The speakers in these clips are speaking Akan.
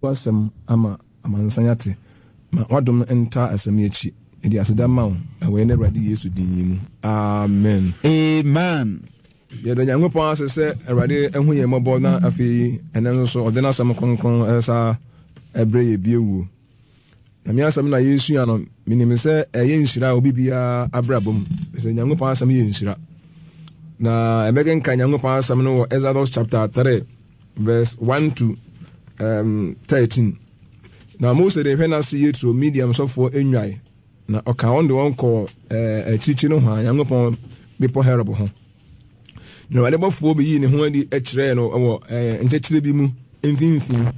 W'asɛm ama amansan ate. Ma w'adom ntaa asɛm yi akyi. Yɛde aseda ma wo wɔ yɛn Awurade Yesu din yi mu. Amen. Amen. Yɛda Nyankopɔn ase sɛ Awurade ahu yɛn mmɔbɔ na afei ɛnɛ nso so ɔde n'asɛm kronkron ɛsa ɛbrɛ yɛ bio wuo. Nyame asɛm na yɛresua no, menim sɛ ɛyɛ nhyira a obi biara abrabɔ mu. Sɛ Nyankopɔn asɛm yɛ nhyira. Na ɛbɛkenka Nyankopɔn asɛm no wɔ Exodus chapter 3 verse 1 to um, 13. Na Mose de hwɛ n'ase Yetro Midian sɔfoɔ nnwae, na ɔka wɔn de wɔn kɔɔ eh, akyirikyiri no hɔ a Nyankopɔn bepɔ Horeb ho. Na Awurade bɔfoɔ bɛyii ne ho adi kyerɛɛ no wɔ eh, nkyɛkyerɛ bi mu mfimfini.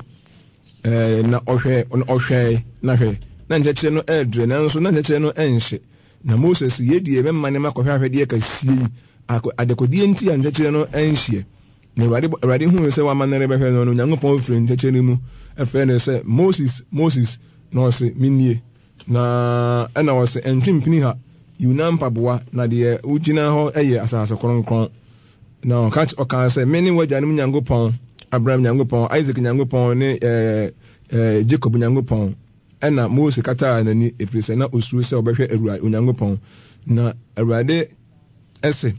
Eh, na ɔhwɛ, ɔhwɛe, na hwɛ, na nkyɛkyerɛ no ɛredrɛ, nanso na nkyɛkyerɛ no ɛnhye. Na Mose se, Yei deɛ mɛmane makɔhwɛ ahwɛdeɛ kɛseɛ yi, adekodeɛ nti a nkyɛkyerɛ no ɛnhyeɛ. Na Awurade, Awurade hunuu sɛ wama no rebɛhwɛ no no, Onyankopɔn firi nkyɛkyerɛ no mu frɛɛ no sɛ, Moses, Moses, na ɔse, Menie. Na ɛna ɔse, Ɛntwe mpini ha, yi wo nan mpaboa, na deɛ wogyina hɔ yɛ asase kronkron. Na ɔka, ɔkaa sɛ, Mene w'agyanom Nyankopɔn, Abraham Nyankopɔn, Isak Nyankopɔn ne ɛɛ, ɛɛ, Jacob Nyankopɔn. Ɛna Mose kataa n'ani, ɛfiri sɛ na ɔsuro sɛ ɔbɛhwɛ Awurade, Onyankopɔn. Na Awurade se,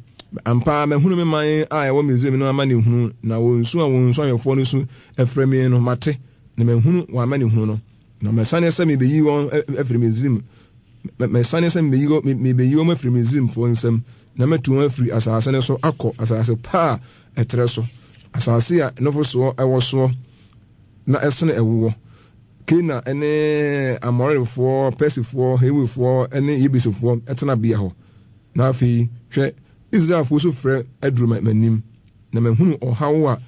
Ampa ara mahunu me man a ɛwɔ Misraim no amanehunu, na wɔn su a wɔn nsuahwɛfoɔ no su frɛ me no, mate, na mahunu wɔn amanehunu no. Na masiane sɛ mebeyi wɔn afiri Misraim, masiane sɛ mebeyi wɔn afiri Misraimfoɔ nsam, na matu wɔn afiri asase no so akɔ asase pa a ɛtrɛ so, asase a nufosoɔ wɔ soɔ na ɛsene ɛwoɔ, Kanaan ne Amorifoɔ, Persifoɔ, Hewifoɔ ne Yebusifoɔ tenabea hɔ. Na afei, hwɛ, Israelfoɔ sufrɛ aduru m'anim, na mahunu ɔhaw a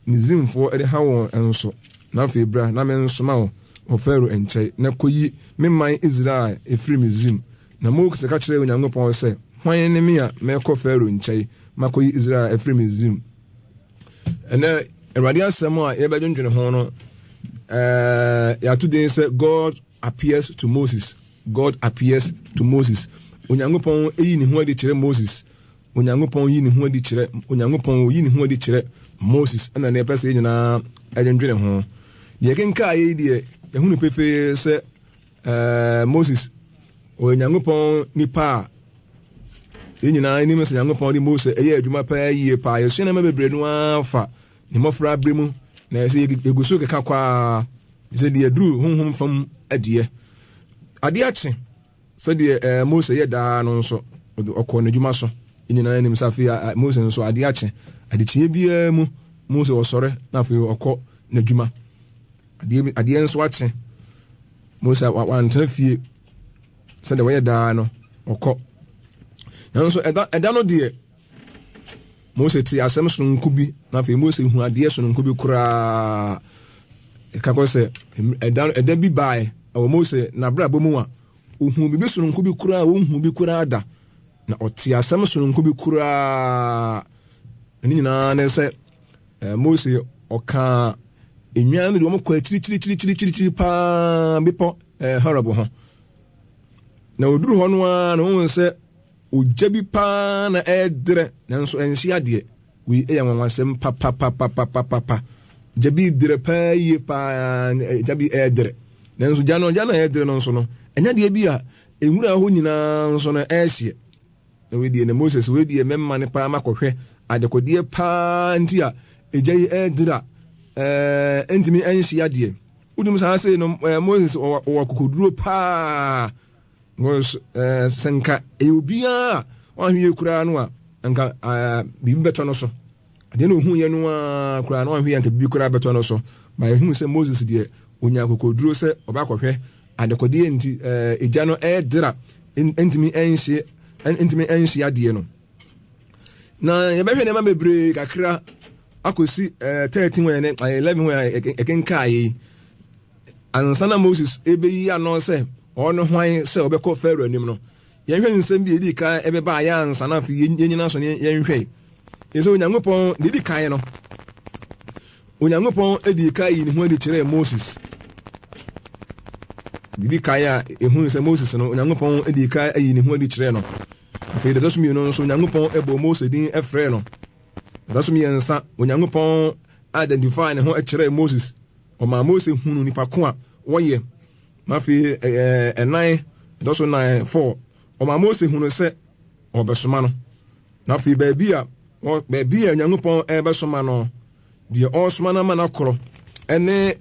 Misraimfoɔ de haw wɔn nso. Na afei bra na mensoma wo wɔ Farao nkyɛn, na kɔyi me man Israel firi Misraim. Na Mose ka kyerɛɛ Onyankopɔn sɛ, Hwan ne me a mɛkɔ Farao nkyɛn makɔyi Israel afiri Misraim? Ɛnɛ, Awurade asɛm a yɛbɛdwendwene ho no, yɛato din sɛ God appears to Moses. God appears to Moses. Onyankopɔn yi ne ho adi kyerɛ Moses. Onyankopɔn yi ne ho adi kyerɛ Onyankopɔn oyi ne ho adi kyerɛ Moses ɛna nea ɛpɛ sɛ yɛn nyinaa ɛdwendwene ho. Deɛ ɛkenkaa yɛ yi deɛ yɛhunu pefee sɛ ɛɛ Moses ɔyɛ Onyankopɔn nipa a yɛn nyinaa anim sɛ Onyankopɔn de Mose ɛyɛ adwuma paa yie paa. Yɛsua nneɛma bebree no ara fa ne mmɔfra bere mu na ɛsɛ yɛgu so keka kɔ ara sɛ deɛ aduru honhom fam adeɛ. Adeɛ akye sɛdeɛ eh, Mose yɛ daa no nso, ɔkɔɔ n'adwuma so. Yɛn nyinaa nim sɛ afei Mose nso adeɛ akye. Adekyeɛ biara mu, Mose ɔsɔre na afei ɔkɔ n'adwuma. Adeɛ, adeɛ nso akye. Mose wantena fie sɛdeɛ wɔyɛ daa no, ɔkɔ. Nanso ɛda, ɛda no deɛ, Mose tee asɛm sononko bi, na afei Mose hu adeɛ sononko bi koraa. Ɛka kɔ sɛ, ɛda, ɛda bi baeɛ wɔ Mose n'abrabɔ mu a, ohuu biribi sononko bi koraa a onhuu bi koraa da, na ɔtee asɛm sononko bi koraa. Na ne nyinaa ne sɛ, Mose ɔkaa nnwan no de wɔn kɔ akyirikyirikyirikyirikyiri paa bepɔ Horeb ho. Na oduru hɔ no ara na ohun sɛ Ogya bi paa na ɛrederɛ nanso ɛnhye adeɛ. Wei yɛ anwanwasɛm papapapapapa. Gya bi rederɛ paa yie paa, gya bi ɛrederɛ. Nanso gya no, gya no a ɛrederɛ no nso no, ɛnyɛ adeɛ bi a nwura hɔ nyinaa nso no ɛrehyeɛ. Na wei deɛ na Moses, wei deɛ mɛma no paa makɔhwɛ adekodeɛ paa nti a egya yi ɛrederɛ a ɛntumi ɛnhye adeɛ. Wonim saa sei no, Moses ɔwɔ akokoduro paa. Because eh, sɛ nka ɛyɛ obiara a wanhwɛ yie koraa no a, nka eh, biribi bɛtɔ no so. Adeɛ na ohun yɛ no ara koraa no wanhwɛ yie nka biribi koraa bɛtɔ no so. Ba ehunu sɛ Moses deɛ onya akokoduro sɛ ɔba akɔhwɛ adekodeɛ nti eh, egya no ɛredera ntumi ɛnhye ntumi ɛnhye adeɛ no. Na yɛbɛhwɛ nneɛma bebree kakra akɔsi eh, 13 hɔ yɛn 11 hɔ yɛn ɛkenkaa yi. Ansa na Moses rebeyi ano sɛ ɔno hwan sɛ ɔbɛkɔ Farao anim no, yɛnhwɛ nsɛm bi a edi kan ɛbɛba ayɛ ansa na afei yɛnyina so ne yɛnhwɛ. Yɛ sɛ Onyankopɔn, deɛ edi kan no, Onyankopɔn dii kan yi ne ho adi kyerɛɛ Moses. Deɛ edi kan a ehu sɛ Moses no, Onyankopɔn dii kan ayi ne ho adi kyerɛɛ no. Afei deɛ ɛtɔ so mmienu nso, Onyankopɔn bɔɔ Mose din frɛɛ no. Deɛ ɛtɔ so mmiɛnsa, Onyankopɔn identify ne ho kyerɛɛ Moses. Ɔmaa Mose hunu nipa ko a wɔyɛ. Na afei ɛɛ ɛnan ɛdɔ so nan fɔɔ. Ɔmaa Mose hunu sɛ ɔrebɛsoma no. Na afei baabi a baabi a Onyankopɔn ɛrebɛsoma no, deɛ ɔresoma no ama no akorɔ ɛne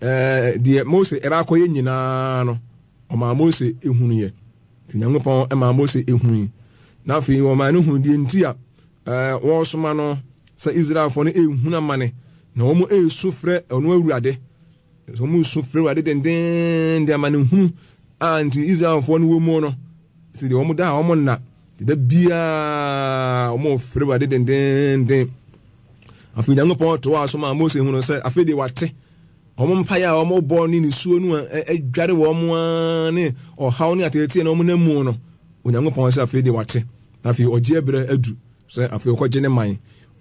ɛɛ deɛ Mose ɛbɛakɔyɛ nyinaa no, ɔmaa Mose ehunuiɛ. Nti Nyankopɔn maa Mose ehui. Na afei ɔmaa no hunu deɛ nti a ɛɛ wɔresoma no sɛ Israelfoɔ no ehunu amane na wɔn esu frɛ ɔno Awurade. Sɛ wɔn resu frɛ Awurade dendeenden amanehunu a nti Israelfoɔ no wɔ mu no, sɛ deɛ wɔn da a wɔn nna, da biara wɔn frɛ Awurade dendeenden. Afei Nyankopɔn toaa so maa Mose hunu sɛ afei deɛ wate wɔn mpaeɛ a wɔbɔ ne nisuo no a adware wɔn ara ne ɔhaw ne ateetee na wɔn nam mu no, Onyankopɔn sɛ afei deɛ wate. Afei ɔgye berɛ adu sɛ afei ɔkɔgye ne man.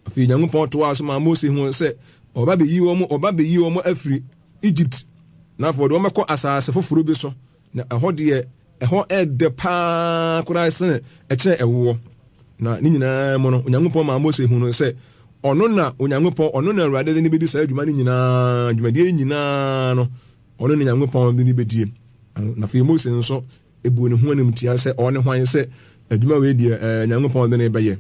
Afei Nyankopɔn toaa so maa Mose huu sɛ ɔba bɛyi wɔn, ɔba bɛyi wɔn afiri Egypt, na afei ɔde wɔn bɛkɔ asase foforɔ bi so, na ɛhɔ deɛ, ɛhɔ ɛdɛ paa koraa sene ɛkyɛn ɛwoɔ. Na ne nyinaa mu no, Onyankopɔn maa Mose hunu sɛ ɔno na Onyankopɔn, ɔno na Awurade de ne bɛdi saa adwuma no nyinaa, dwumadie nyinaa no, ɔno na Nyankopɔn de ne bɛdie. Na afei Mose nso Ebuu ne ho animtia sɛ ɔne hwan sɛ adwuma wei deɛ ɛɛ Nyankopɔn de ne bɛyɛ.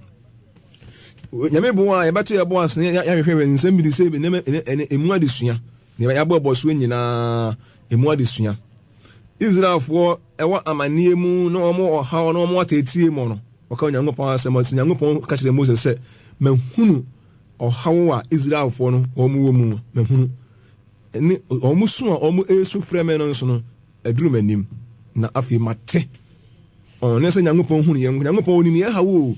Nyame boa a yɛbɛto yɛbo ase na yɛahwehwɛ nsɛm bi te sɛ nneɛma ɛne emu adesua. Nea yɛabɔ ɛbɔ soɔ nyinaa emu adesua. Israelfoɔ ɛwɔ amanneɛ mu na wɔn ɔhaw na wɔn ateetee mu no, wɔka Onyankopɔn asɛm ɔsɛ Nyankopɔn ka kyerɛ Mose sɛ, mahunu ɔhaw a Israelfoɔ no wɔn wɔ mu, mahunu. Ne wɔn su a wɔn resu frɛ me no nso no, Aduru m'anim, na afei mate. Ɔno sɛ Nyankopɔn hunu yɛn. Nyankopɔn onim yɛn haw o.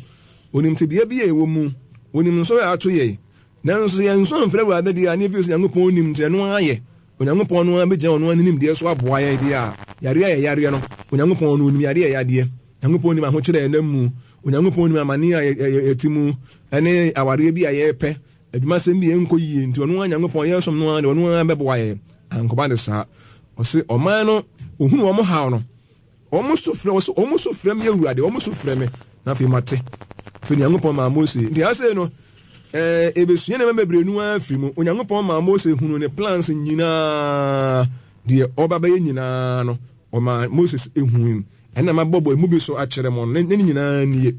Onim tebea bi a yɛwɔ mu. Onim nsɔhwɛ a ato yɛn. Nanso sɛ yɛnsu amfrɛ Awurade deɛ a, na ɛfiri sɛ Nyankopɔn nim nti ɛno ara yɛ. Onyankopɔn no ara bɛgyina ɔno ara ne nimdeɛ so aboa yɛn deɛ a, yareɛ a yɛyareɛ no, Onyankopɔn no onim yareɛ a yɛyadeɛ. Nyankopɔn nim ahokyerɛ a yɛnam mu. Onyankopɔn nim amaneɛ a yɛte mu, ɛne awareɛ bi a yɛrepɛ. Adwumasɛm bi ɛnkɔ yie nti ɔno ara Nyankopɔn yɛn som no ara deɛ ɔno ara bɛboa yɛn. Ankɔba ne saa. Ɔse ɔman no ohunu wɔn haw no, wɔn su frɛ, ɔse wɔn su frɛ me Awurade, wɔn su frɛ me, na afei mate. Afei Nyankopɔn maa Mose, nti ha sei no, ɛɛ ebesua nneɛma bebree no ara firi mu. Onyankopɔn maa Mose hunu ne plans nyinaa, deɛ ɔba bɛyɛ nyinaa no, ɔmaa Moses ehui. Ɛna mabɔbɔ emu bi so akyerɛ mo no, ne ne nyinaa nie.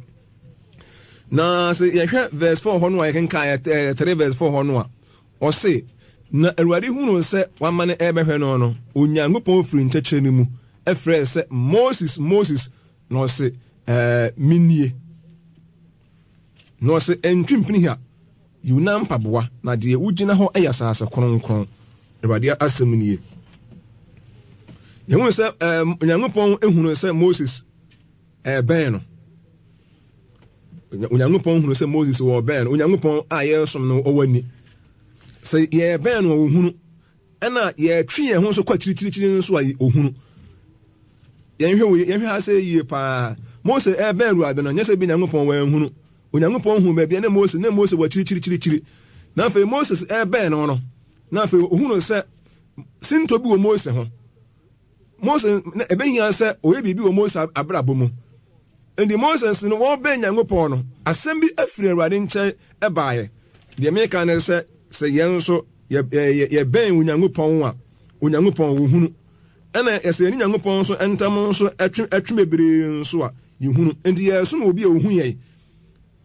Na sɛ yɛhwɛ verse 4 hɔ no a yɛkenkan 3 verse 4 hɔ no a, ɔse, Na Awurade hunuu sɛ wamane rebɛhwɛ no no, Onyankopɔn firi nkyɛkyerɛ no mu frɛɛ sɛ, Moses, Moses, na ɔse, Ɛɛ, menie. Na ɔse, Ntwe mpini ha, yi wo nan mpaboa, na deɛ wogyina hɔ yɛ asase kronkron. Awurade asɛm nie. Yɛhunu sɛ ɛɛ, Onyankopɔn hunu sɛ Moses ɛrebɛn no. Onyankopɔn hunu sɛ Moses wɔ ɔbɛn no. Onyankopɔn a yɛresom no ɔwɔ ani. Sɛ yɛrebɛn no ɔhunu. Ɛna yɛretwe yɛn ho nso kɔ akyirikyirikyiri nso a ɔhunu. Yɛnhwɛ wei, yɛnhwɛ ha sɛ yie paa. Mose ɛrebɛn Awurade no, nyɛ sɛ bi Nyankopɔn wanhunu. Onyankopɔn hu baabi a na Mose, na Mose wɔ akyirikyirikyirikyiri. Na afei Moses ɛrebɛn no no, na afei ɔhunu sɛ sintɔ bi wɔ Mose ho. Mose na ɛbɛhia sɛ ɔyɛ biribi wɔ Mose abrabɔ mu. Enti Moses no wɔbɛn Nyankopɔn no, asɛm bi afiri Awurade nkyɛn ɛbaeɛ. Deɛ meka ne sɛ, sɛ yɛn nso yɛbɛn Onyankopɔn a, Onyankopɔn wɔhunu. Ɛna sɛ yɛne Nyankopɔn nso ntam nso ɛtwe ɛtwe bebree nso a, yɛhunu. Enti yɛsom obi a ɔhu yɛn.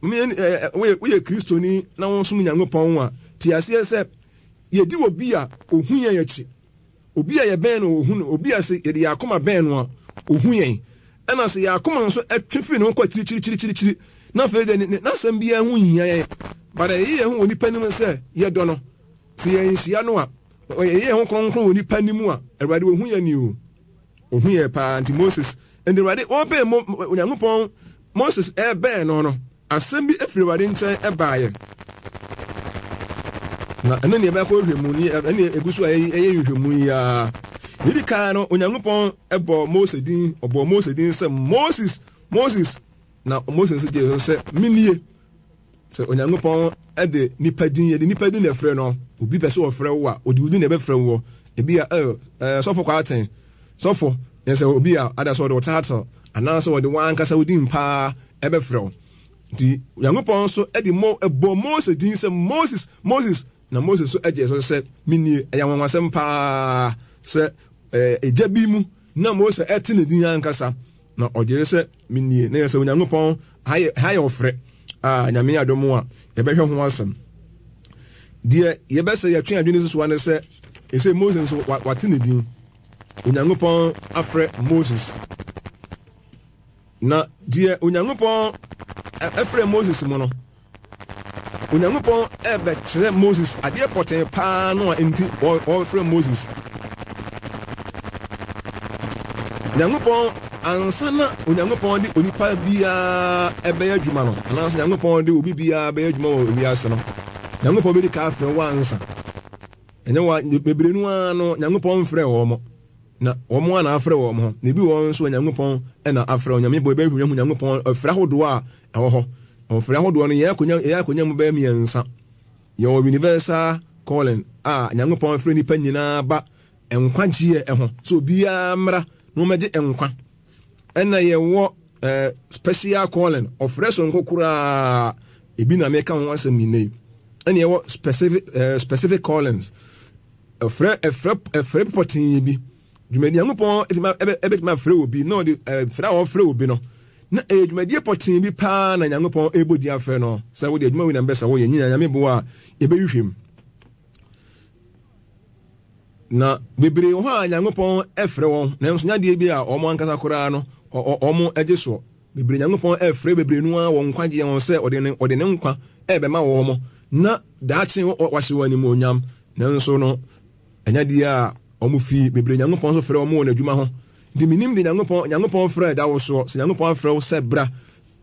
Woyɛ Kristoni na wosom Nyankopɔn a, te aseɛ sɛ yɛdi obi a ɔhu yɛn akyi. Obi a yɛbɛn no, ohu no. Obi a sɛ yɛde yɛn akoma bɛn no a, ohu yɛn. Ɛna sɛ yɛn akoma nso twe firi ne ho kɔ akyirikyirikyirikyiri, na afei deɛ n'asɛm biara ho nhia yɛn. But ɛyɛ yɛn ho wɔ nipa anim sɛ yɛdɔ no. Sɛ yɛnhyia no a, yɛyɛ yɛn ho kronkron wɔ nipa anim a, Awurade ohu yɛn o. Ohu yɛn paa. Nti Moses, nti Awurade ɔbɛn mo, Onyankopɔn, Moses ɛbɛn no no, Asɛm bi firi Awurade nkyɛn baeɛ, na ɛno ne yɛbɛkɔ nhwɛmu ni, ɛne ɛgu so a ɛyɛ nhwɛmu yi ara. Yɛdi kan no, Onyankopɔn bɔɔ Mose din, ɔbɔɔ Mose din sɛ Moses, Moses, na Mose nso gyee so sɛ menie. Sɛ Onyankopɔn de nipa din, yɛde nipa din na ɛfrɛ no, obi pɛ sɛ ɔfrɛ wo a, ɔde wo din na ɛbɛfrɛ woɔ. Ebi a, ɛɛ, sɔfo Kwarteng, sɔfo, yɛn sɛ obi a ada sɛ ɔde wo title anaasɛ ɔde w'ankasa wo din paa ɛbɛfrɛ wo. Nti Onyankopɔn nso de mo ɛbɔ Mose din sɛ Moses, Moses. Na Mose nso gyee so sɛ, Menie. Ɛyɛ anwanwasɛm paa sɛ egya bi mu na Mose te ne din ankasa, na ɔgyee sɛ, Menie. Na yɛ sɛ Onyankopɔn, ha yɛ, ha yɛ ɔfrɛ a Nyame adom a yɛbɛhwɛ ho asɛm. Deɛ yɛbɛsɛ yɛtwe adwene si soa ne sɛ, ɛsɛ Mose nso wate ne din. Onyankopɔn afrɛ Moses. Na deɛ Onyankopɔn frɛɛ Moses mu no, Onyankopɔn rebɛkyerɛ Moses adeɛ pɔtee paa no a nti ɔrefrɛ Moses. Nyankopɔn ansa na Onyankopɔn de onipa biara ɛbɛyɛ adwuma no, anaasɛ Nyankopɔn de obi biara bɛyɛ adwuma wɔ wiase no, Nyankopɔn bɛdi ka afrɛ wo ansa. Ɛnyɛ wa bebree no ara no Nyankopɔn mfrɛ wɔn. Na wɔn ara na afrɛ wɔn ho, na ebi wɔ hɔ nso a Nyankopɔn na afrɛ wɔn. Nyame bɔ yɛbɛhunu ahu Nyankopɔn ɔfrɛ ahodoɔ a ɛwɔ hɔ. Ɔfrɛ ahodoɔ no, yɛn akonya, yɛn akonya mu bɛyɛ mmiɛnsa. Yɛwɔ universal calling a Nyankopɔn frɛ nnipa nyinaa ba nkwagyeɛ ho, sɛ obiara mmra na wɔmmɛgye nkwa. Ɛna yɛwɔ eh, special calling, ɔfrɛ sononko koraa, ebi na meka ho asɛm nyinaa yi. Ɛna yɛwɔ specific, eh, specific callings, Ɛfrɛ ɛfrɛ ɛfrɛ bi pɔtee bi. Dwumadi Nyankopɔn ɛbɛtumi afrɛ obi na ɔde ɛfrɛ a ɔfrɛ obi no na ɛyɛ dwumadie pɔtee bi paa na Nyankopɔn ɛbɔ din afrɛ no sɛ wode adwuma wei na mbɛ sɛ woyɛ nyina Nyame boa a yɛbɛhwehwɛ mu. Na bebree wɔ hɔ a Nyankopɔn ɛfrɛ wɔn nanso nyadeɛ bi a wɔn ankasa koraa no wɔn ɛgye soɔ. Bebree Nyankopɔn ɛrefrɛ bebree no ara wɔ nkwagyeɛ ho sɛ ɔde ne ɔde ne nkwa ɛrebɛma wɔn na daakye wahyɛ wɔn animuonyam, nanso no ɛnyɛ adeɛ a wɔn fi bebree Nyankopɔn nso frɛ wɔn wɔ n'adwuma ho. Nti menim de Nyankopɔn Nyankopɔn frɛ da wo soɔ, sɛ Nyankopɔn afrɛ wo sɛ bra.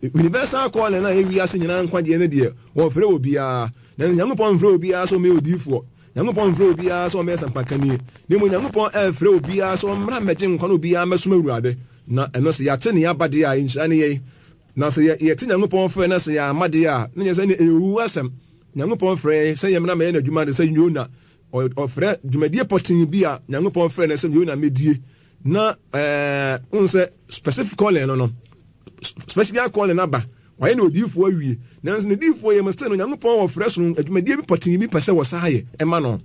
Universal calling a ɛyɛ wiase nyinaa nkwagyeɛ no deɛ wɔmfrɛ obiara, nanso Nyankopɔn mfrɛ obiara sɛ ɔmmɛyɛ odiyifoɔ, Nyankopɔn mfrɛ obiara sɛ ɔmmɛyɛ sɛmpakani, na mmom Nyankopɔn ɛrefrɛ obiara sɛ ɔmmra mmɛgye nkwa na obiara mmɛsom Awurade. Na ɛno sɛ yɛate ne aba deɛ a, nhyira ne yɛn. Na sɛ yɛ, yɛte Nyankopɔn frɛ na sɛ yɛamma deɛ a, na nyɛ sɛ ɛne ɛyɛ owu asɛm. Nyankopɔn frɛ yɛn sɛ yɛmmra mmɛyɛ n'adwuma te sɛ Yona. Ɔ, ɔfrɛ dwumadie pɔtee bi a Nyankopɔn frɛ no sɛ Yona mmɛdie. Na ɛɛ, wohu sɛ specific calling no no, special calling no aba. Wayɛ no odiyifoɔ awie. Nanso ne diyifoɔ yɛ mu still no, Nyankopɔn ɔfrɛ sono adwumadie bi pɔtee bi pɛ sɛ wɔsaa yɛ ɛma no.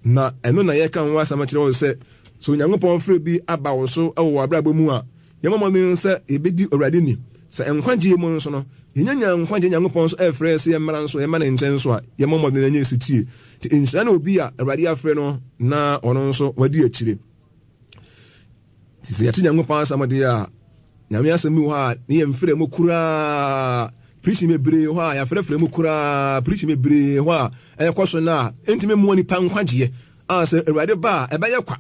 Na ɛno na yɛka ho asɛm kyerɛ wo sɛ, sɛ Onyankopɔn frɛ bi aba wo so wɔ w'abrabɔ mu a, yɛmmɔ mmɔden sɛ yɛbɛdi Awurade ni. Sɛ nkwagyeɛ mu nso no, yɛnya nkwagyeɛ Nyankopɔn nso ɛrefrɛ yɛ sɛ yɛmmra nso, yɛmma ne nkyɛn nso a, yɛmmɔ mmɔden nyɛ setie. Nti nhyira ne obi a Awurade afrɛ no na ɔno nso wadi akyire. Nti sɛ yɛte Nyankopɔn asɛm deɛ a, Nyame asɛm bi wɔ hɔ a ne yɛn mfrɛ mu koraa. Preaching bebree wɔ hɔ a yɛafrɛfrɛ mu koraa. Preaching bebree wɔ hɔ a ɛkɔ so no a ɛntumi mmoa nipa nkwagyeɛ a sɛ Awurade ba a ɛbɛyɛ kwa.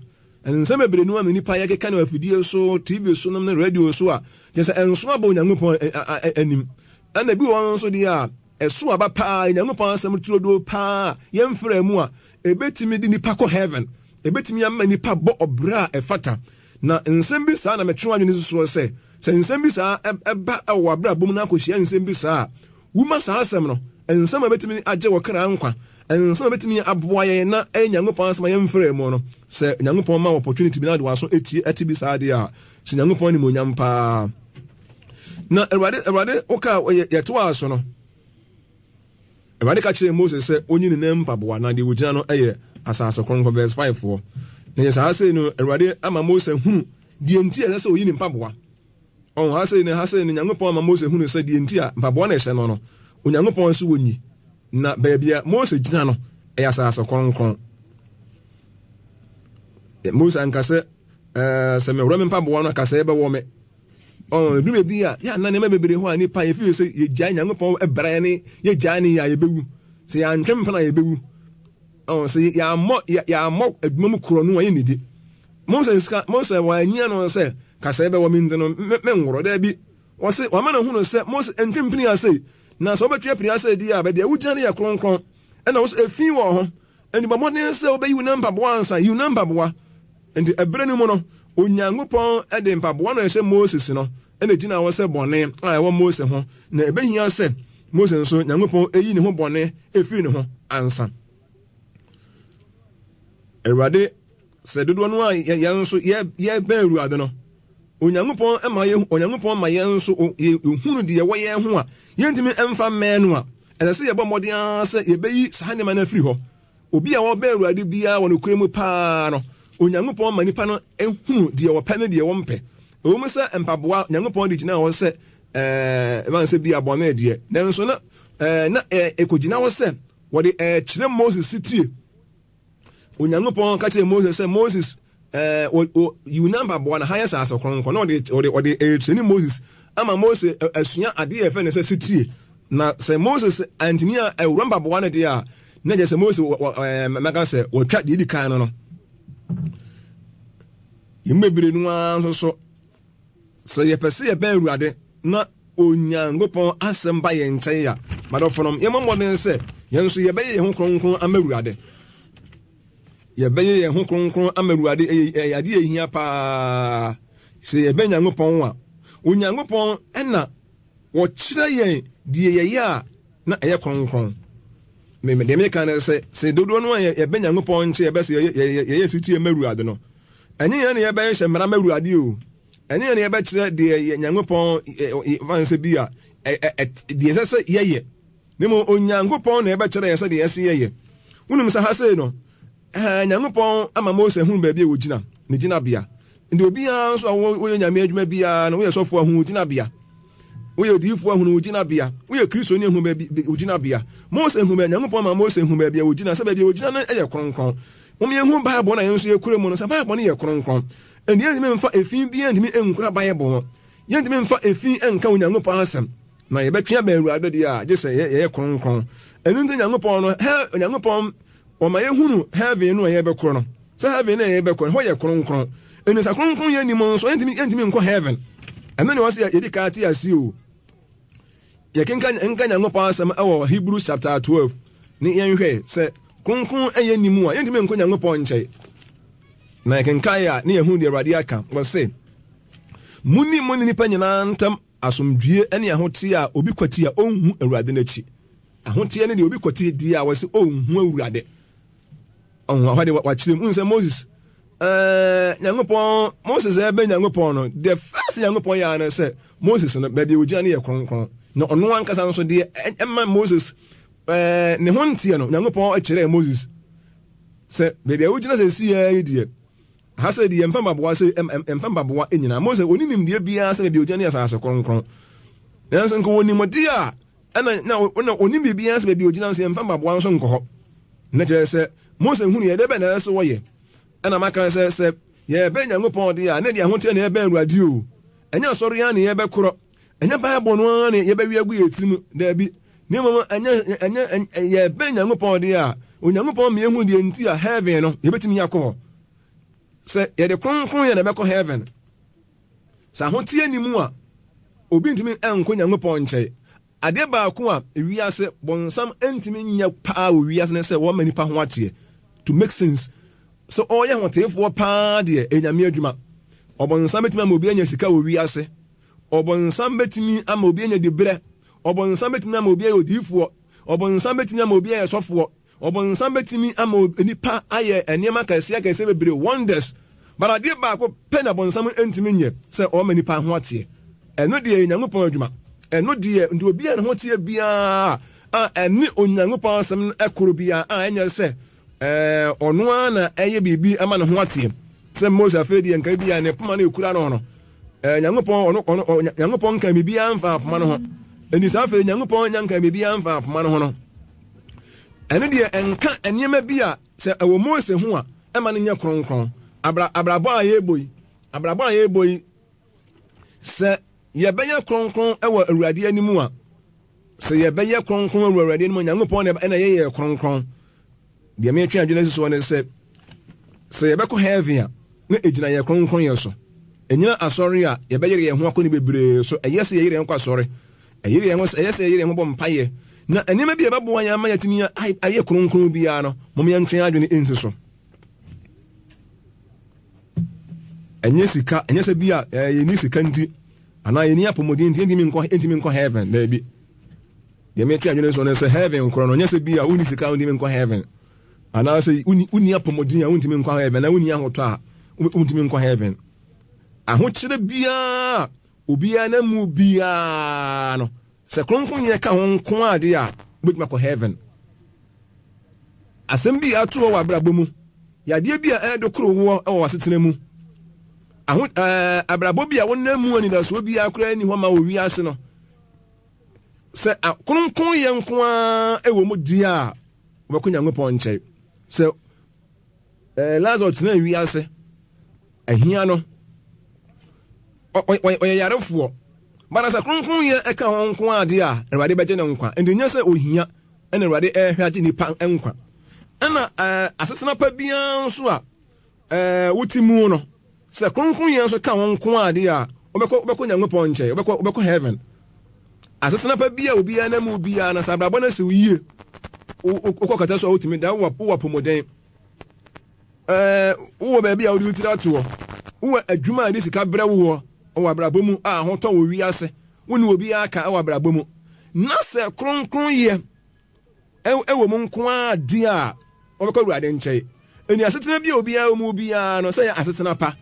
Nsɛm bebree no a nipa yɛkeka no afidie so, TV so nom ne radio so a kyerɛ sɛ ɛnso aba Onyankopɔn anim. Ɛna bi wɔ hɔ nso deɛ a ɛso aba paa, Onyankopɔn asɛm turodoo paa yɛmfrɛ mu a ɛbɛtumi de nipa kɔ heaven. Ɛbɛtumi ama nipa bɔ ɔbrɛ a ɛfata. Na nsɛm bi saa na metwe w'adwene si soɔ sɛ, sɛ nsɛm bi saa ba wɔ w'abrabɔ mu na akɔhyia nsɛm bi saa a, woma saa asɛm no, nsɛm a ɛbɛtumi agye wo kra nkwa, nsɛm a ɛbɛtumi aboa yɛn na ɛyɛ Nyankopɔn asɛm a yɛmfrɛɛ mu no, sɛ Nyankopɔn ma wo opportunity bi na wode w'aso tie ɛte bi saa deɛ a, hyɛ Nyankopɔn animuonyam paa. Na Awurade, Awurade, woka yɛtoaa so no, Awurade ka kyerɛɛ Mose sɛ onyi ne nan mpaboa na deɛ ogyina no yɛ asase kronkron, verse 5 foɔ. Na yɛ saa sei no, Awurade ama Mose hunu deɛ nti a ɛsɛ sɛ oyi ne mpaboa. Ɔho ha sei no, ha sei no, Nyankopɔn ama Mose hunu sɛ deɛ nti a mpaboa na ɛhyɛ no no, Onyankopɔn nso wɔnyi. Na baabi a Mose gyina no, ɛyɛ asase kronkron. Mose anka sɛ, ɛɛ, sɛ meworɔ me mpaboa no a, kasɛɛ bɛwɔ me. Ɔn, edu baabi a, yɛ ana nneɛma bebree hɔ a nipa yɛfiri sɛ yɛgyae Nyankopɔn bra ne yɛgyae ne yɛ a yɛbɛwu. Sɛ yɛantwe mpena a yɛbɛwu. Ɔn, sɛ yɛammɔ yɛammɔ adwuma mu korɔ no a yɛnnidi. Mose nsa Mose wɔanyia no sɛ kasɛe bɛwɔ me nti no menworɔ. Daabi. Wɔse wama no hunu sɛ Mose ntwe mpini ase na sɛ wobɛtwe apini ase di a baabi a wogyina no yɛ kronkron. Ɛna wo sɛ efi wɔ ho. Enti bɔ mmɔden sɛ wobɛyi wo nan mpaboa ansa. Yi wo nan mpaboa. Enti ɛberɛ no mu no, Onyankopɔn de mpaboa no a ɛhyɛ Moses no na ɛgyina hɔ sɛ bɔne a ɛwɔ Mose ho, na ɛbɛhia sɛ Mose nso, Nyankopɔn yi ne ho bɔne firi ne ho ansa. Awurade, sɛ dodoɔ no a yɛn nso yɛbɛn Awurade no, Onyankopɔn ma yɛ Onyankopɔn ma yɛn nso yɛhunu deɛ ɛwɔ yɛn ho a yɛntumi mfa mmɛn no a, ɛsɛ sɛ yɛbɔ mmɔden ara sɛ yɛbɛyi saa nneɛma no afiri hɔ. Obi a ɔbɛn Awurade biara wɔ nokorɛ mu paa no, Onyankopɔn ma nipa no hunu deɛ ɔpɛ ne deɛ ɔmpɛ. Ɛwɔ mu sɛ mpaboa Nyankopɔn de gyina hɔ sɛ ɛɛ ɛma sɛ bi abɔne deɛ, nanso na ɛɛ na ɛkɔgyina hɔ sɛ wɔde ɛɛkyerɛ Moses sitie. Onyankopɔn ka kyerɛɛ Moses sɛ, Moses, ɛɛ, wɔ, wɔ, yiw na mpaboa na ha yɛ saase kronkron. Na ɔde, ɔde, ɔde ɛretrɛni Moses ama Mose asua adeɛ a yɛfrɛ no sɛ sitie. Na sɛ Moses antumi a ɛwura mpaboa no deɛ a, na kyerɛ sɛ Mose, wɔ, wɔ, ɛɛ, mɛka sɛ wɔtwa deɛ edi kan no no. Yɛn mu bebree no ara nso so, Sɛ yɛpɛ sɛ yɛbɛn Awurade na Onyankopɔn asɛm ba yɛn nkyɛn a, madɔfonom, yɛmmɔ mmɔden sɛ yɛn nso yɛbɛyɛ yɛn ho kronkron ama Awurade. Yɛbɛyɛ yɛn ho kronkron ama Awurade ɛyɛ adeɛ a ɛhia paa. Sɛ yɛbɛn Nyankopɔn a, Onyankopɔn na wɔkyerɛ yɛn deɛ yɛyɛ a na ɛyɛ kronkron. Deɛ meka ne sɛ, sɛ dodoɔ no a yɛbɛn Nyankopɔn nkyɛn yɛbɛ sɛ yɛyɛ setie ma Awurade no, Ɛnyɛ yɛn na yɛbɛhyehyɛ mmara ma Awurade o. Ɛnyɛ yɛn na yɛbɛkyerɛ deɛ yɛ Nyankopɔn fa sɛ bi a deɛ ɛsɛ sɛ yɛyɛ. Na mmom Onyankopɔn na ɛbɛkyerɛ yɛn sɛ deɛ ɛsɛ yɛyɛ. Wonim sɛ ha sei no, Nyankopɔn ama Mose hunu baabi a wɔgyina, ne gyinabea. Nti obiara nso a woyɛ Nyame adwuma biara no, woyɛ sɔfo a hu wo gyinabea. Woyɛ odiyifo a hunu wo gyinabea. Woyɛ Kristoni a hu baabi wo gyinabea. Mose hu baabi, Nyankopɔn ma Mose hu baabi a wɔgyina, sɛ baabi a wɔgyina no yɛ kronkron. Mom yɛnhu Bible no a yɛn nso yɛkura mu no sɛ Bible no yɛ kronkron. Ɛnti yɛntumi mfa efi biara ntumi nkura Bible no. Yɛntumi mfa efi nka Onyankopɔn asɛm. Na yɛbɛtwe abɛn Awurade deɛ a, gye sɛ yɛyɛ kronkron. Ɛno nti Nyankopɔn no, hɛ, Onyankopɔn ɔma yɛhunu heaven no a yɛbɛkorɔ no. Sɛ heaven no a yɛbɛkɔ no, hɔ yɛ kronkron. Ɛnti sɛ kronkron yɛ nni mu nso, yɛntumi, yɛntumi nkɔ heaven. Ɛno ne ɔsɛ yɛdi kan te ase o. Yɛkenkan nka Nyankopɔn asɛm wɔ Hebrews chapter 12 ne yɛnhwɛ sɛ kronkron yɛ nni mu a, yɛntumi nkɔ Nyankopɔn nkyɛn. Na yɛkenkan a ne yɛhu deɛ Awurade aka. Wɔse, Monni mo ne nnipa nyinaa ntam asomdwie ne ahoteɛ a obi kwati a ɔnhu Awurade no akyi. Ahoteɛ ne deɛ obi kwati deɛ a wɔse ɔnhu Awurade. Ɔho hɔ de wakyerɛ mu sɛ Moses ɛɛ Nyankopɔn Moses ɛbɛ Nyankopɔn no the first Nyankopɔn yɛ ano sɛ Moses no baabi a ogyina no yɛ kronkron na ɔno ankasa nso deɛ ɛma Moses ɛɛ ne ho nteɛ no Nyankopɔn kyerɛɛ Moses sɛ baabi a wogyina sɛ si yɛ yi deɛ ha sɛ deɛ mfa mpaboa sɛ mfa mpaboa nyinaa Moses ɔni nimdeɛ biara sɛ baabi a ogyina no yɛ asase kronkron nanso nka wɔnim deɛ a Ɛna na na onim biribiara sɛ baabi a ogyina nso yɛmfa mpaboa nso nkɔ hɔ. Na kyerɛ sɛ Mose hunu yɛ dɛ bɛn na ɛsɛ sɛ wɔyɛ. Ɛna maka sɛ sɛ yɛbɛn Nyankopɔn de a, na ɛde ahoteɛ na yɛbɛn Awurade o. Ɛnyɛ asɔre ara na yɛbɛkorɔ. Ɛnyɛ Bible no ara na yɛbɛwe agu yɛn tirim. Daabi. Na mmom ɛnyɛ ɛnyɛ yɛbɛn Nyankopɔn de a, Onyankopɔn ma yɛhu deɛ nti a heaven no yɛbɛtumi akɔ hɔ. Sɛ yɛde kronkron yɛ na ɛbɛkɔ heaven. Sɛ ahoteɛ nni mu a, obi ntumi nkɔ Nyankopɔn nkyɛn. Adeɛ baako a wiase bonsam ntumi nyɛ paa wɔ wiase ne sɛ wɔma nipa ho ateɛ. To make sense. Sɛ ɔyɛ hoteefoɔ paa deɛ, ɛyɛ Nyame adwuma. Ɔbonsam bɛtumi ama obi anya sika wɔ wiase. Ɔbonsam bɛtumi ama obi anya diberɛ. Ɔbonsam bɛtumi ama obi ayɛ odiyifoɔ. Ɔbonsam bɛtumi ama obi ayɛ sɔfoɔ. Ɔbonsam bɛtumi ama nnipa ayɛ nneɛma akɛseɛ akɛseɛ bebree, wonders, but adeɛ baako pɛ na bonsam ntumi nyɛ, sɛ ɔma nnipa ho ateɛ. Ɛno deɛ ɛyɛ Nyankopɔn adwuma. Ɛno deɛ, nti obi a ne ho teɛ biara a ɛne Onyankopɔn asɛm no ɛkoro biara a ɛnyɛ sɛ ɛɛ ɔno ara na ɛyɛ biribi ama ne ho ateɛ. Sɛ Mose afei deɛ nka bi a ne poma no ekura no no, ɛɛ Nyankopɔn ɔno ɔno Nyankopɔn nka biribiara mfa poma no ho. Ɛnti saa afei Nyankopɔn nya nka biribiara mfa poma no ho no. Ɛno deɛ ɛnka nneɛma bi a sɛ ɛwɔ Mose ho a ɛma no nyɛ kronkron. Abra, abrabɔ a yɛrebɔ yi, abrabɔ a yɛrebɔ yi, sɛ yɛbɛyɛ kronkron wɔ Awurade anim a, sɛ yɛbɛyɛ kronkron wɔ Awurade anim a, Nyankopɔn na ɛna yɛyɛ kronkron. Deɛ metwe adwene si soɔ ne sɛ, sɛ yɛbɛkɔ heaven a, na ɛgyina yɛn kronkronyɛ so. Ɛnyina asɔre a yɛbɛyere yɛn ho akɔ ne bebree so. Ɛyɛ sɛ yɛyere yɛn ho kɔ asɔre. Ɛyere yɛn ho ɛyɛ sɛ yɛyere yɛn ho bɔ mpaeɛ. Na nneɛma bi a ɛbɛboa yɛn ama yɛatumi ayɛ kronkron biara no, mom yɛntwe yɛn adwene nsi so. Ɛnyɛ sika, ɛnyɛ sɛ bi a yɛnni sika nti, anaa yɛnni apɔmuden nti, yɛntumi nkɔ, yɛntumi nkɔ heaven. Daabi. Deɛ metwe adwene so no sɛ heaven korɔ no, ɛnyɛ sɛ bi a wonni sika a wontumi nkɔ heaven. Anaasɛ wonni apɔmuden a wontumi nkɔ heaven, anaa wonni ahotɔ a wontumi nkɔ heaven. Ahokyerɛ biara obiara na mu biara no, sɛ kronkronyɛ ka ho nko adeɛ a, wobɛtumi akɔ heaven. Asɛm bi a ato wɔ w'abrabɔ mu, yadeɛ bi a ɛredokoro woɔ wɔ w'asetena mu, aho ɛɛ abrabɔ bi a wonam mu anidasoɔ biara koraa nni hɔ ma wɔ wiase no, sɛ kronkronyɛ nko ara wɔ mu deɛ a, wobɛkɔ Nyankopɔn nkyɛn. Sɛ ɛɛ Lazarus tenaa wiase, ahia no, ɔyɛ yarefoɔ. Bana sɛ kronkronyɛ ɛka ho nko ara deɛ a, Awurade bɛgye ne nkwa. Nti nyɛ sɛ ohia ɛna Awurade ɛrehwɛ agye nipa nkwa. Ɛna ɛɛ asetena pa biara nso a ɛɛ wote mu no, sɛ kronkronyɛ nso ka ho nko ara deɛ a, wobɛkɔ wobɛkɔ Nyankopɔn nkyɛn, wobɛkɔ wobɛkɔ heaven. Asetena pa bi a obiara nam mu biara na sɛ abrabɔ no asi wo yie, wokɔ kɛtɛ so a wotumi da, wowɔ wowɔ apɔmuden. Ɛɛ wowɔ baabi a wode wo tiri atoɔ, wowɔ adwuma a ɛde sika brɛ woɔ wɔ abrabɔ mu a ahotɔ wɔ wiase, wo ne obiara ka wɔ abrabɔ mu. Na sɛ kronkronyɛ ɛwɔ mu nko ara di a, wɔbɛkɔ Awurade nkyɛn. Ɛni asetena bi a obiara wɔ mu biara no, sɛ yɛ asetena pa,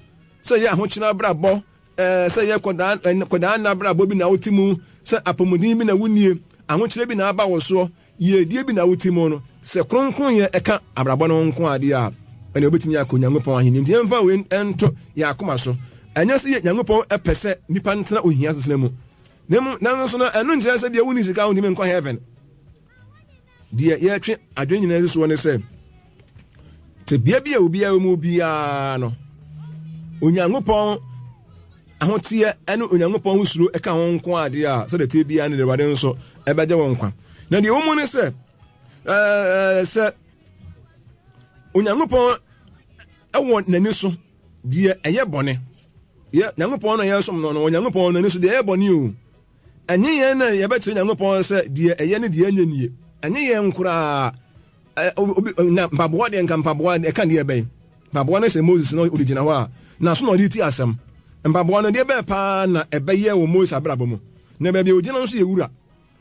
sɛ yɛ ahokyerɛ abrabɔ, ɛɛ sɛ yɛ kɔdaa kɔdaa nna abrabɔ bi na wote mu, sɛ apɔmuden bi na wonie, ahokyerɛ bi na aba wo soɔ, yiedie bi na wote mu no, sɛ kronkronyɛ ɛka abrabɔ no nko adeɛ a, ɛnna wobɛtumi akɔ Nyankopɔn ahenni. Nti yɛmfa wei nto yɛn akoma so. Ɛnyɛ sɛ yɛ Nyankopɔn pɛ sɛ nipa ntena ohia asetena mu. Na mmom, nanso no, ɛno nkyerɛ sɛ deɛ wonni sika wontumi nkɔ heaven. Deɛ yɛtwe adwene nyinaa si soɔ ne sɛ, tebea bi a obiara wɔ mu biara no, Onyankopɔn ahoteɛ ne Onyankopɔn ho suro ka ho nko adeɛ a sɛdeɛ teɛ biara ne deɛ Awurade nso ɛbɛgye wɔn nkwa. Na deɛ ɛwɔ mu ne sɛ, ɛɛ sɛ Onyankopɔn ɛwɔ n'ani so deɛ ɛyɛ bɔne yɛ Nyankopɔn na yɛsom no no Onyankopɔn n'ani so deɛ ɛyɛ bɔne o. Ɛnyɛ yɛn na yɛbɛkyerɛ Nyankopɔn sɛ deɛ ɛyɛ ne deɛ ɛnyɛ nie. Ɛnyɛ yɛn koraa. Obi na mpaboa deɛ nka mpaboa ɛka deɛ bɛn. Mpaboa no sɛ Moses na ɔde gyina hɔ a, na so na ɔde ti asɛm. Mpaboa no deɛ bɛn paa na ɛbɛyɛ wɔ Moses abrabɔ mu. Na baabi a ogyina nso yɛ wura.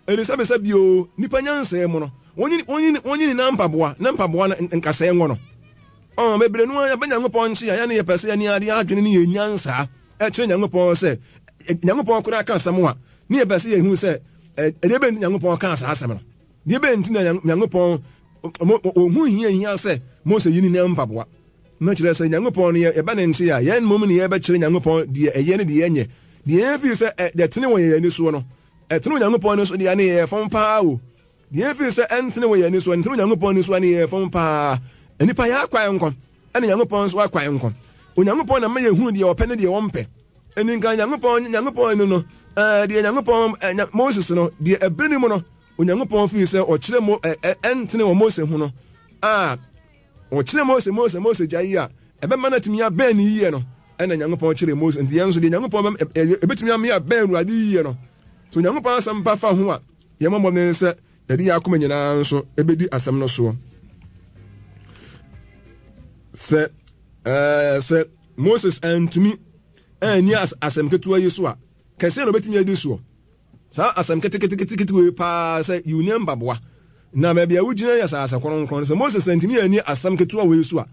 Ɛne sɛbesɛ bio, nnipa nyansa mu no, wɔnyi wɔnyi wɔnyi nyinaa mpaboa, na mpaboa no nkasɛɛ ngo no. Ɔn, bebree no ara yɛba Nyankopɔn nkye a, yɛne yɛpɛ sɛ yɛne ade adwene ne yɛn nyansa ɛkyerɛ Nyankopɔn sɛ, Nyankopɔn koraa ka asɛm a, ne yɛpɛ sɛ yɛhu sɛ, ɛdeɛ bɛn nti Nyankopɔn kaa saa asɛm no? Deɛ bɛn nti na Nyankopɔn ɔhu hia hia sɛ Mose yi ne nan mpaboa? No kyerɛ sɛ Nyankopɔn no yɛba ne nkye a, yɛn mmom ne yɛbɛkyerɛ Nyankopɔn deɛ ɛyɛ ne deɛ ɛnyɛ. Deɛ yɛn fii sɛ deɛ tene wɔ yɛn ani soɔ no, Ɛtene Onyankopɔn ani so deɛ, ɛne yɛyɛ fam paa o. Deɛ ɛfiri sɛ ɛntene wɔ yɛn ani so, ɛntene Onyankopɔn ani so, ɛne yɛyɛ fam paa. Nnipa yɛ akwan nko, ɛne Nyankopɔn nso akwan nko. Onyankopɔn na ma yɛhunu deɛ ɔpɛ ne deɛ ɔmpɛ. Ɛni nka Nyankopɔn, Nyankopɔn ani no, ɛɛ, deɛ Nyankopɔn, ɛ, Moses no, deɛ ɛbere ne mu no, Onyankopɔn firi sɛ ɔkyerɛ mo, ɛ, ɛ, ɛntene wɔ Mose ho no, a, Ɔkyerɛ Mose Mose Mose gya yi a ɛbɛma no atumi abɛn ne yie no, ɛna Nyankopɔn kyerɛɛ Mose. Nti yɛn nso deɛ Nyankopɔn ɛbɛtumi ama yɛabɛn Awurade yie no, so Nyankopɔn asɛm pa fa ho a, yɛmmɔ mmɔden sɛ yɛde yɛn akoma nyinaa nso ɛbɛdi asɛm no soɔ. Sɛ ɛɛ sɛ Moses antumi anni asɛm ketewa yi so a, kɛseɛ na ɔbɛtumi adi soɔ. Saa asɛm keteketekete wei paa sɛ yiw ne mpaboa, na baabi a wugyina yɛ asase kronkron. Sɛ Moses antumi anni asɛm ketewa wei so a,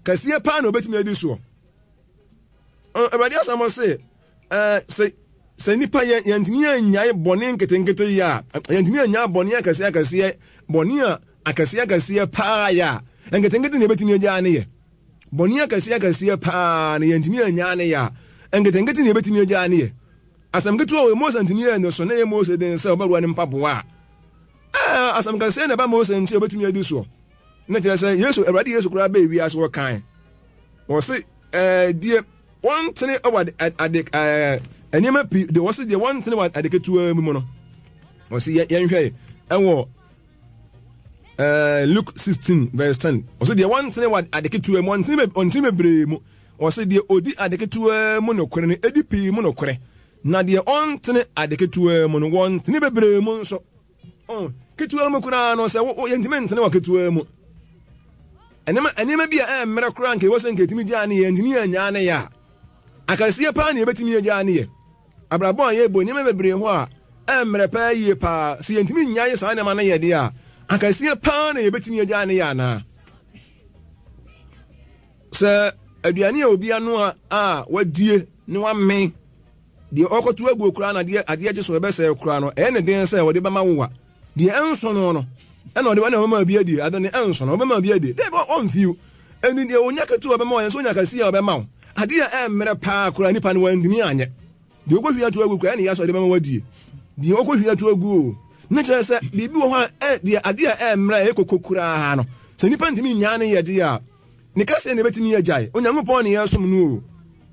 kɛseɛ paa na obetumi adi soɔ. Awurade asɛm se, sɛ sɛ nipa yɛn yɛntumi annyae bɔne nketenkete yɛ a, yɛntumi annyae bɔne akɛseɛ akɛseɛ, bɔne a akɛseɛ akɛseɛ paa yɛ a, nketenkete na ebetumi agyaa ne yɛ. Bɔne akɛseɛ akɛseɛ paa na yɛntumi annyae ne yɛ a, nketenkete na ebetumi agyaa ne yɛ. Asɛm ketewa wei Mose antumi anni so, na ɛyɛ Mose den sɛ ɔbɛwura ne mpaboa a. Ɛɛ, asɛm kɛseɛ na ɛba Mose nkyɛn a obetumi adi soɔ. Na kyerɛ sɛ Yesu, Awurade Yesu koraa bɛɛ wiase wɔkae. Wɔse, ɛɛ, deɛ wɔntene wɔ ade, ade, ɛɛ, nneɛma pii, deɛ wɔse deɛ wɔntene wɔ ade ketewa mu no. Wɔse yɛnhwɛ ɛwɔ ɛɛ Luke 16 verse 10. Wɔse deɛ wɔntene wɔ ade ketewa mu, wɔntene wɔntene bebree mu. Ɔse, Deɛ ɔdi ade ketewaa mu nokorɛ no di pii mu nokorɛ, na deɛ ɔntene ade ketewaa mu no, wɔntene bebree mu nso. Oh, ketewaa mu koraa no, sɛ yɛntumi ntene wɔ ketewaa mu. Nneɛma nneɛma bi a ɛmmerɛ koraa nka ɛwɔ sɛ nka ɛtumi gyaa ne yɛ, ntumi anyaa ne yɛ a, akɛseɛ paa na yɛbɛtumi agyaa ne yɛ. Abrabɔ a yɛbɔ nneɛma bebree hɔ a ɛmmerɛ paa yie paa, sɛ yɛntumi nnyae saa nneɛma no yɛ deɛ a, akɛseɛ paa na yɛbɛtumi agyaa ne yɛ anaa? Sɛ aduane a obi anoa a wadie na wamen, deɛ ɔrekɔto aguo koraa na adeɛ adeɛ gye so ɛbɛsɛe koraa no, ɛyɛ ne den sɛ ɔde bɛma wo a, deɛ ɛnso no no. Ɛna ɔde ɛna ɔbɛma obi adi ade no ɛnso no ɔbɛma obi adi dɛ ɔmfiw. Ɛni deɛ onya ketewa ɔbɛma ɔyɛ nso onya kɛseɛ a ɔbɛma wo. Adeɛ a ɛmmerɛ paa koraa nipa no wantumi anyɛ. Deɛ ɔkɔhwie ato agu koraa ɛne yɛ asɔ de bɛma wadie. Deɛ ɔkɔhwie ato agu o. Ne kyerɛ sɛ biribi wɔ hɔ a ɛ deɛ adeɛ a ɛmmerɛ a ɛyɛ koko koraa no sɛ nipa ntumi nyaa ne yɛ deɛ a ne kɛseɛ na ɛbɛtumi agyae. Onyankopɔn ne yɛsom no o.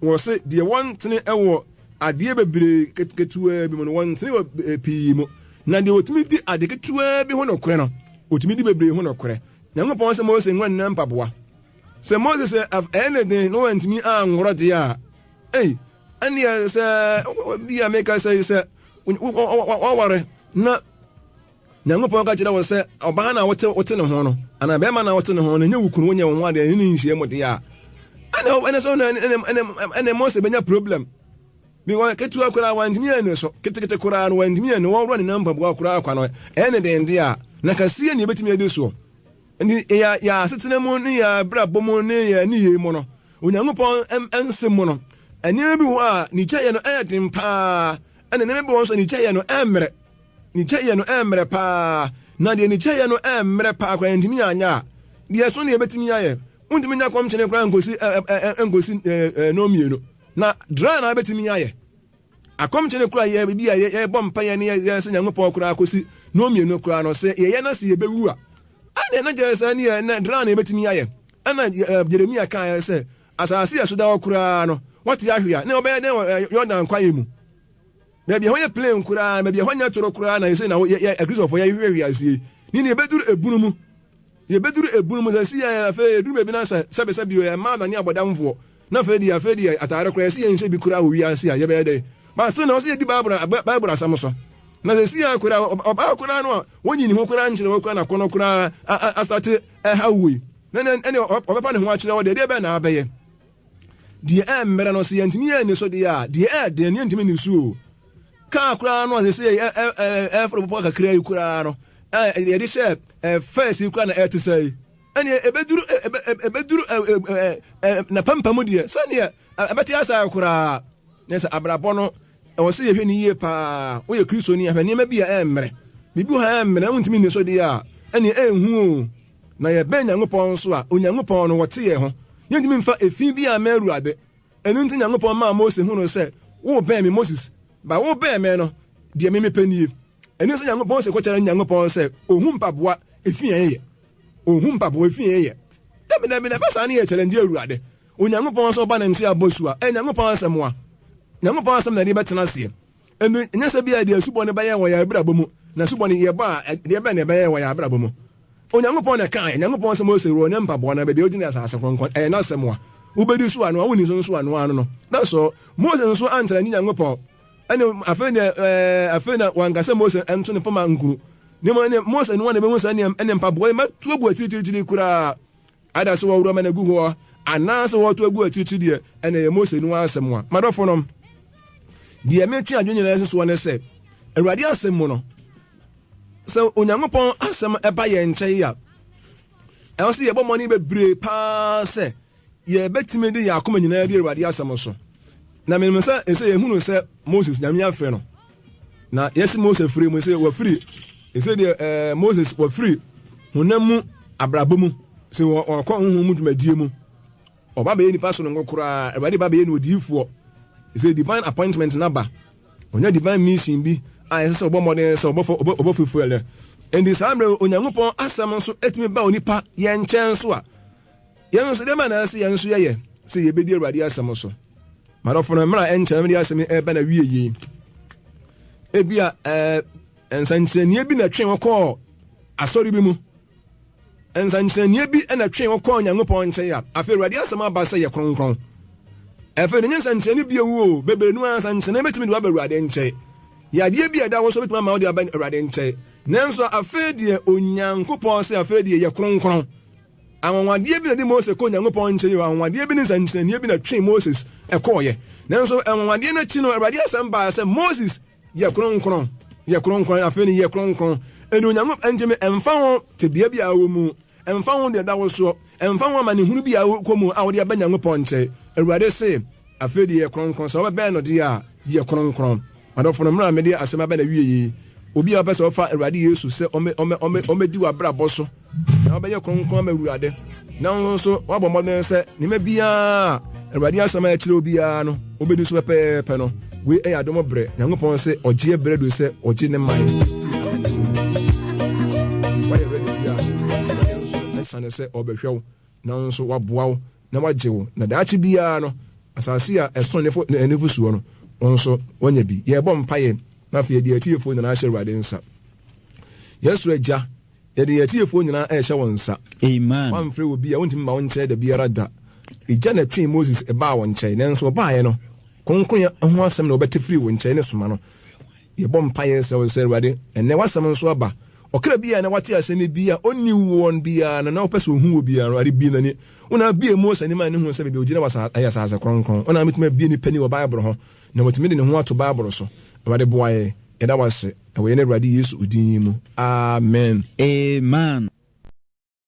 Wɔ se deɛ wɔntene wɔ adeɛ bebree ketewaa bi mu no, wɔntene wɔ pii mu. Na deɛ ɔtumi di ade ketewaa bi ho nokorɛ no, ɔtumi di bebree ho nokorɛ. Nyankopɔn sɛ Mose nworɔ ne nan mpaboa. Sɛ Mose sɛ ɛyɛ ne den na wantumi anworɔ deɛ a, ei, ɛneɛ sɛ bi a meka sɛ sɛ waware na Nyankopɔn ka kyerɛ wo sɛ ɔbaa na wote wote ne ho no anaa bɛrima na wote ne ho no nyɛ wo kunu wonyɛ wo ho adeɛ ne ne nhyia mu deɛ a ɛne ɛne so ɛne ɛne ɛne Mose bɛnya problem because ketewa koraa wantumi ɛne so ketekete koraa no wantumi ɛne wɔworɔ ne nan mpaboa koraa kwa no ɛne den deɛ a na kɛseɛ ne ɛbɛtumi adi soɔ nti yɛ yɛ asetena mu ne yɛ abrabɔ mu ne yɛ ne yɛ mu no Onyankopɔn nsɛm mu no nneɛma bi wɔ a ne kyɛ yɛ no ɛyɛ den paa ɛna nneɛma bi wɔ nso ne kyɛ yɛ no ɛmmerɛ Ne kyɛyɛ no ɛmmerɛ paa, na deɛ ne kyɛyɛ no ɛmmerɛ paa koraa yɛntumi anyɛ a, deɛ ɛso ne yɛbɛtumi ayɛ. Wontumi nya kɔmkyene koraa nkosi nkosi nnɔnmienu, na dra na wobɛtumi ayɛ. Akɔmkyene koraa yɛ bi a yɛbɔ mpa yɛ ne yɛ sɛ Nyankopɔn koraa kɔsi nnɔnmienu koraa no, sɛ yɛyɛ na sɛ yɛbɛwu a, ɛne na kyerɛ sɛ ne yɛ dra na yɛbɛtumi ayɛ. Ɛna Jeremia kaeɛ sɛ, asase a ɛso da hɔ koraa no, wɔte ahwe a, na wɔbɛyɛ dɛn wɔ Yordan kwaeɛ mu? Baabi a ɛhɔ yɛ plain koraa, baabi a ɛhɔ nyɛ toro koraa na yɛsɛ na yɛ yɛ Akristofoɔ yɛhwehwɛ wiase yi. Ne ne yɛbɛduru ebunu mu. Yɛbɛduru ebunu mu sɛ si yɛ afei yɛduru baabi na sɛ sɛbe sɛbe yɛ mmaa na ne abɔdamfoɔ. Na afei deɛ afei deɛ ataare koraa yɛsɛ yɛnhyɛ bi koraa wɔ wiase a yɛbɛyɛ dɛn. Baase na ɔsɛ yɛdi Bible Bible asɛm so. Na sɛ si yɛ koraa ɔbaa koraa no a wɔnyi ne ho koraa nkyerɛ wɔ koraa na kɔnɔ koraa asate ɛha wei. Na ɛne ɔbɛpa ne ho akyerɛ wɔ deɛ deɛ bɛn na abɛyɛ. Deɛ ɛmmerɛ no, sɛ yɛntumi anni so deɛ a, deɛ ɛɛden no yɛntumi nni so o. Kaa koraa no a sɛ sɛ ɛforo bepɔ kakra yi koraa no, yɛde hyɛ fɛs yi koraa na ɛte sɛ yi. Ɛneɛ ɛbɛduru ɛbɛduru n'apampam deɛ sɛdeɛ ɛbɛte asae koraa. Na sɛ abrabɔ no ɛwɔ sɛ yɛhwɛ no yie paa. Woyɛ Kristoni a, hwɛ nneɛma bi a ɛmmerɛ. Biribi wɔ ha ɛmmerɛ, wontumi nni so deɛ a, ɛneɛ ɛnhu o. Na yɛbɛn Nyankopɔn nso a, Onyankopɔn no, wɔte yɛn ho. Yɛntumi mfa efi biara mma Awurade. Ɛno nti Nyankopɔn maa Mose hunuu sɛ, Wobɛn me, Moses, ba wobɛn me no, deɛ me mepɛ nie. Ɛno nti Nyankopɔn, Mose kɔkyerɛ Nyankopɔn sɛ, Ohu mpaboa efi a ɛyɛ. Ohu mpaboa efi a ɛyɛ. Dabi, dabi, dabi, saa ne yɛ challenge Awurade. Onyankopɔn nso ɔba ne nkyɛn abɔ su a, ɛyɛ Nyankopɔn asɛm a. Nyankopɔn asɛm na ɛde bɛtena aseɛ. Ɛno, ɛnyɛ sɛ bia deɛ asubɔ no bɛyɛ wɔ yɛn abrabɔ mu, na asubɔ no yɛbɔ a, deɛ bɛn na ɛbɛyɛ wɔ yɛn abrabɔ mu? Onyankopɔn na ɛkaeɛ. Nyankopɔn sɛ Mose wɔ ne mpaboa na baabi a ɔgyina asase kronkron, ɛyɛ n'asɛm a wobɛdi so anoa, wonni so nso anoa ano no. That's all. Mose nso antra ne Nyankopɔn. Ɛne afei na ɛɛ afei na wanka sɛ Mose nto ne poma nkunu. Ne mu ne Mose no na ɛbɛhu sɛ ɛne mpaboa yi mɛto agu akyirikyirikyiri koraa. Ada sɛ wɔworɔ ma no agu hɔ anaasɛ wɔto agu akyirikyiri deɛ, ɛna ɛyɛ Mose no asɛm a. Madɔfo nom, deɛ metwe adwene nyinaa si soɔ ne sɛ, Awurade asɛm mu no, sɛ Onyankopɔn asɛm ɛba yɛn nkyɛn a, ɛwɔ sɛ yɛbɔ mmɔden bebree paa sɛ yɛbɛtumi de yɛn akoma nyinaa di Awurade asɛm so. Na menim sɛ ɛsɛ yɛhunu sɛ Moses Nyame afrɛ no. Na yɛsi Mose firi mu sɛ wafiri ɛsɛ deɛ ɛɛ Moses wafiri honam mu abrabɔ mu sɛ ɔkɔ honhom mu dwumadie mu. Ɔba bɛyɛ nipa sononko koraa, Awurade ba bɛyɛ no odiyifoɔ. Ɛsɛ divine appointment na ba. Ɔnya divine mission bi a ɛsɛ sɛ ɔbɔ mmɔden sɛ ɔbɔfo ɔbɔ fufuo ɛlɛ. Enti saa mmerɛ Onyankopɔn asɛm nso ɛtumi ba onipa yɛn nkyɛn nso a, yɛn nso dɛm a na ɛsɛ yɛn nso yɛyɛ sɛ yɛbɛdi Awurade asɛm so. Madɔfo no, mmerɛ a ɛnkyɛ mede asɛm yi ɛreba na wie yie. Ebia ɛɛ nsɛnkyerɛnneɛ bi na ɛtwe wo kɔɔ asɔre bi mu. Nsɛnkyerɛnneɛ bi na ɛtwe wo kɔɔ Nyankopɔn nkyɛn a, afei Awurade asɛm aba sɛ yɛ kronkron. Afei no nyɛ nsɛnkyerɛnne bi ewu o, bebree no ara nsɛnkyerɛnne bɛtumi de waba Awurade nkyɛn. Yadeɛ bi a ɛda wo so bɛtumi ama wode aba Awurade nkyɛn. Nanso afei deɛ Onyankopɔn sɛ afei deɛ yɛ kronkron. Anwanwadeɛ bi na ɛde Mose kɔɔ Onyankopɔn nkyɛn o, anwanwadeɛ bi ne nsɛnkyerɛnneɛ bi na ɛtwee Moses kɔɔeɛ. Nanso anwanwadeɛ no akyi no, Awurade asɛm baa sɛ, Moses, yɛ kronkron, yɛ kronkron, afei no yɛ kronkron. Ɛnti Onyankopɔn, ɛnti me, ɛmfa ho tebea bi a wɔ mu, ɛmfa ho deɛ ɛda wo soɔ, ɛmfa ho amanehunu bi a wokɔ mu a wode aba Nyankopɔn nkyɛn, Awurade se, afei deɛ yɛ kronkron, sɛ wobɛbɛn no deɛ a, yɛ kronkron. Adɔfo no, mmerɛ a mede asɛm aba n'awieɛ yi, Obi a ɔpɛ sɛ ɔfa Awurade Yesu sɛ ɔmmɛdi w'abrabɔ so na ɔbɛyɛ kronkron ama Awurade, na wo nso woabɔ mmɔden sɛ nneɛma biara a Awurade asɛm a ɛkyerɛ obiara no wobɛdi so pɛpɛɛpɛ no, wei yɛ adom berɛ. Nyankopɔn se ɔgyeɛ berɛ du sɛ ɔgye ne man. Woayɛ ready bi a, Awurade nso asiane sɛ ɔbɛhwɛ wo na wo nso waboa wo na wagye wo, na daakye biara no, asase a ɛso nufosuo no, wo nso woanya bi. Yɛrebɔ mpaeɛ na afei yɛde yɛn atiefoɔ nyinaa ahyɛ Awurade nsa. Yɛn soro Agya, yɛde yɛn atiefoɔ nyinaa ɛrehyɛ wo nsa. Amen. Woamfrɛ obi a wontumi ma wo nkyɛn da biara da. Egya na ɛtwee Moses baa wo nkyɛn, nanso ɔbaeɛ no, kronkronyɛ ho asɛm na wɔbɛte firii wo nkyɛn ne soma no. Yɛbɔ mpaeɛ srɛ wo sɛ, Awurade, ɛnnɛ w'asɛm nso aba. Ɔkra bi a na wate asɛm yi bi a ɔnni woɔ biara no, na ɔpɛ sɛ ɔhu wo biara no, Awurade, bue n'ani. Wo na abue Mose anim a ne hu sɛ baabi a ɔgyina wɔ yɛ asase kronkron. Wo na wobɛtumi abue nipa ani wɔ Bible ho, na watumi de ne ho ato Bible so. Awurade, boa yɛn. Yɛda wo ase wɔ yɛn Awurade Yesu din mu. Amen. Amen.